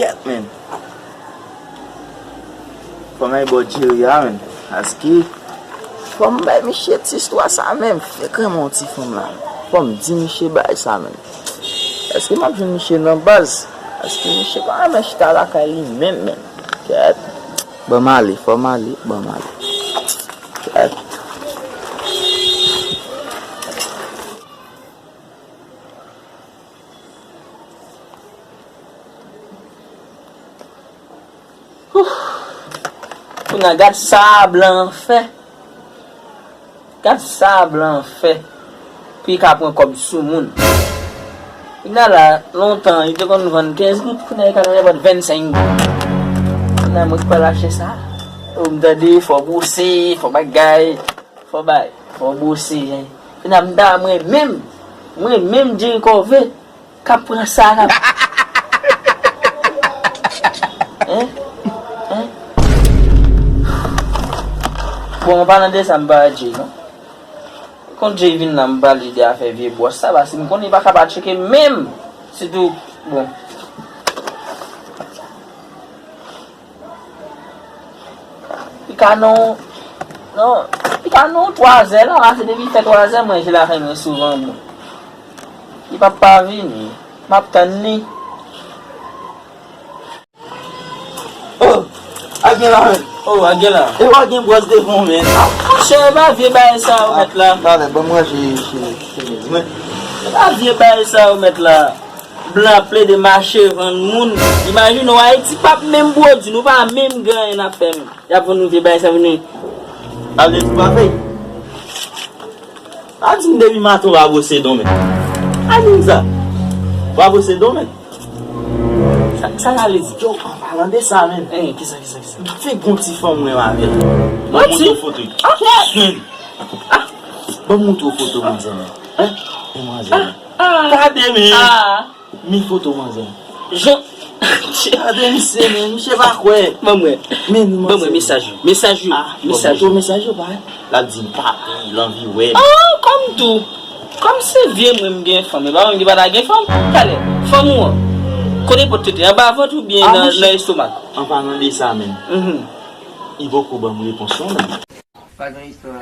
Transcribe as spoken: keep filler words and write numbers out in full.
Kèt, men. Fò m al bò Jerry a, men. Paske fò m bay misye ti istwa sa, men. Fèk renmen yon ti fanm la. Fò m di misye bagay sa, men. Èske m ap jwenn misye nan baz? Paske misye pa renmen chita lakay li menm, men. Kèt. Ban m ale, fò m ale, ban m ale. Kèt. Kounye a, gad sa blan an fè. Gad sa blan an fè. Pou li ka pran kòb sou moun. Kounye a la, lontan, li te konn vann kenz goud, kounye a li ka vann nenpòt vennsenk goud. Kounye a mwen ki pral achte sa. Ou m tande, fò bouse, fò bagay, fò bay, fò bouse. Kounye a m ta mwen menm, mwen menm Jerry Cove. K ap pran sa, k ap. Hein? Hein? Bon, an palan de sa, m pa wè Jay, non. Kon Jay vin la, m pale de afè vye bwòs sa, paske m konnen li pa ka pa tcheke menm. Sitou, bon. Li ka non, non, li ka non twazè la, paske depi fè twazè, mwen je lakay mwen souvan, bon. Li p ap pa vini. M ap tann li. Oh, a gen la, men. Oh, a gen la. E w a gen bwòs devan w, men. Monchè, e pa vye bagay sa ou mèt la. Talè, ban m ranje chemiz mwen. E pa vye bagay sa ou mèt la. Blan ap plede mache vann moun. Imajine w, Ayiti p ap menm pwodui, nou pa menm gen anyen n ap fè menm. Y ap vann nou vye bagay sa vini. A vle di w pa fè. A di m depi maten w pa bwose don, men. A di m sa. W pa bwose don, men. Sa, sa sa vle di? Yo, an palan de sa, men. Eh, kisa, kisa, kisa? M ap fè gon ti fanm mwen avè l. Ban m montre w foto. Ah! Men. Ah! Ban m montre w foto manzè, men. Hein? Manzè, men. Ah! Gade, men. Ah! Mi foto manzè. Jan. Gade misye, men, misye pa kwè. Ban mwen. Men, ban mwen mesaj yo. Mesaj yo. Ah, mesaj yo. Bon, mesaj yo, pa. L ap di m papi, l anvi wè m. Ah, kòm tou. Kòm se vye mwen m gen fanm, e pa mwen ki pa ta gen fanm. Talè, fanm ou an. Kote pòt tete, anba vant oubyen nan, nan estomak? An palan de sa menm. Mhm. Li poko ban m repons non, men. Pa gen istwa.